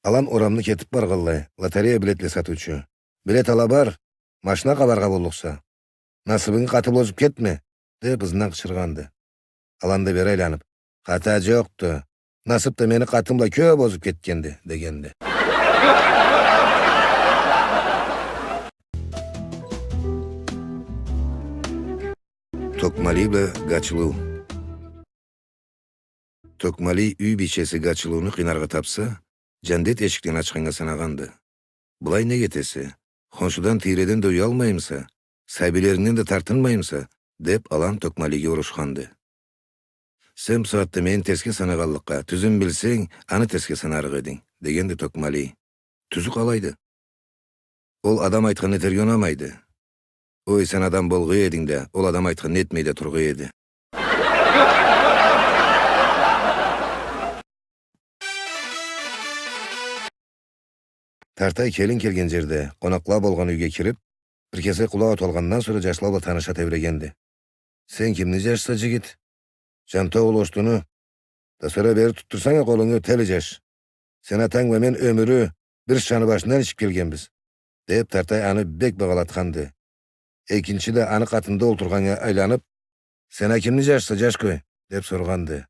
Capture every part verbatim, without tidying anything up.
Алан орамны кетип баргъанлай, лотерея билетле сатыучу: «Билет ала бар, машина къабаргъа боллукъса. Насыбынгы къаты бла озуп кетме!» — деп ызындан къычыргъанды. Алан да бери айланып: «Хата джокъду. Насып да мени къатым бла кёп озуп кетгенди», — дегенди. Токмали бла Гачылыу. Токмали юй бийчеси Гачылыуну къыйнаргъа тапса, джандет эшикден ачханнга санагъанды. «Былай нек этесе? Хоншудан, тийреден да уялмаймыса? Сабийлерингден да тартынмаймыса?» — деп, Алан Токмалиге урушханды. «Сен бусагъатда мени терсге санагъанлыкъгъа, тюзюн билсенг, аны терсге санарыкъ эдинг», — дегенди Токмали. «Тюзю къалайды?» «Ол адам айтханны этерге унамайды». «Ой, сен адам болгъа эдинг да, ол адам айтханны этмей да тургъа эди». Тартай келин келген джерде, къонакъла болгъан юйге кирип, бир кесек къулакъ от алгъандан сора джашла бла таныша тебирегенди. «Сен кимни джашыса, джигит? Джантогъул Оштуну. Да сора бери тутдурсанг а къолунгу, тели джаш. Сен атанг бла мен ёмюрю бир шаны башындан ичип келгенбиз», — деп, Тартай аны бек багъалатханды. Экинчи да аны къатында олтургъаннга айланып: «Сен а кимни джашыса, джаш къой?» — деп соргъанды.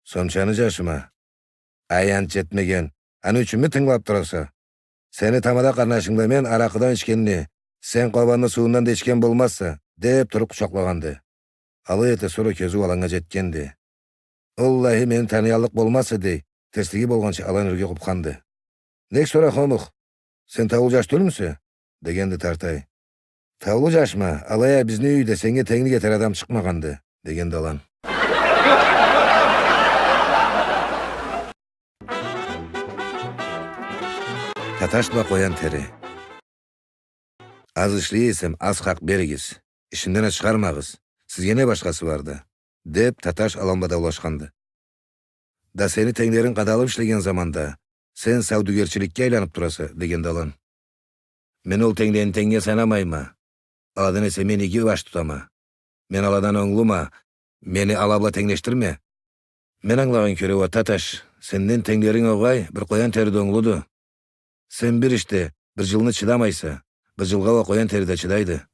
«Сомчаны джашыма». «Аянт джетмеген, аны ючюнмю тынгылап тураса? Сени тамада къарнашынг бла мен аракъыдан ичгенни, сен Къобанны сууундан да ичген болмазса», — деп туруп къучакълагъанды. Алай эте, сора кёзюу Аланнга джетгенди. «Оллахи, мени таныяллыкъ болмазса», — дей, терслиги болгъанча Алан ёрге къупханды. «Нек сора, хомух? Сен таулу джаш тюлмюсе?» — дегенди Тартай. «Таулу джашма, алай а бизни юйде сеннге тенглик этер адам чыкъмагъанды», — дегенди Алан. Таташ бла къоян тери. «Аз ишлей эсем, аз хакъ беригиз. Ишимден а чыгъармагъыз. Сизге не башхасы барды?» — деп, Таташ Алан бла даулашханды. «Да сени тенглеринг къадалып ишлеген заманда, сен саудюгерчиликге айланып тураса», — дегенди Алан. «Мен ол тенглени тенгнге санамайма. Аладан эсе мен иги баш тутама. Мен аладан онглума, мени ала бла тенглешдирме». «Мен ангылагъан кёре уа, Таташ, сенден тенглеринг огъай, бир къоян тери да онглуду. Сен бир ишде бир джылны чыдамайса, бир джылгъа уа къоян тери да чыдайды.